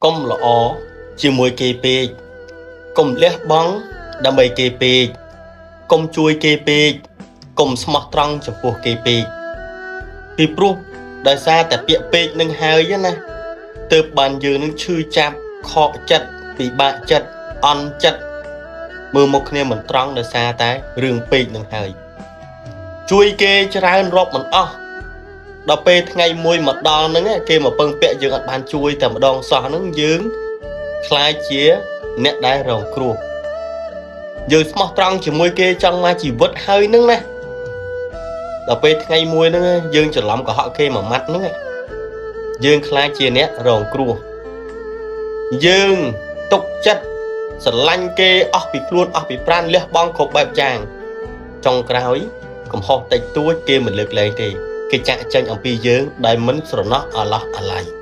កុំល្អជាមួយគេពេកកុំលះបង់ដើម្បីគេពេកកុំជួយគេពេកកុំស្មោះត្រង់ចំពោះគេពេកពីព្រោះដោយសារតែពាក្យពេកនឹងហើយណាទើបបានយើងនឹងឈឺចាប់ខកចិត្តពិបាកចិត្តអន់ចិត្តមើលមុខគ្នាមិនត្រង់ដោយសារតែរឿងពេកនឹងហើយជួយគេច្រើនរាប់មិនអស់ដល់ពេលថ្ងៃមួយមកដល់ហ្នឹងគេមកពឹងពាក់យើងអត់បានជួយតែម្ដងសោះហ្នឹងយើងក្លាយជាអ្នកដែលរងគ្រោះយើងស្មោះត្រង់ជាមួយគេចង់មកជីវិតហើយហ្នឹងណាដល់ពេលថ្ងៃមួយហ្នឹងយើងច្រឡំកុហកគេមួយម៉ាត់ហ្នឹងយើងក្លាយជាអ្នករងគ្រោះយើងទុកចិត្តស្រឡាញ់គេអស់ពីខ្លួនអស់ពីប្រាណលះបង់គ្រប់បែបយ៉ាងចុងក្រោយកំហុសតិចតួចគេមិនលើកលែងទេគេចាក់ចេញអំពីយើងដែលមិនស្រណោះអាឡោះអាល័យ។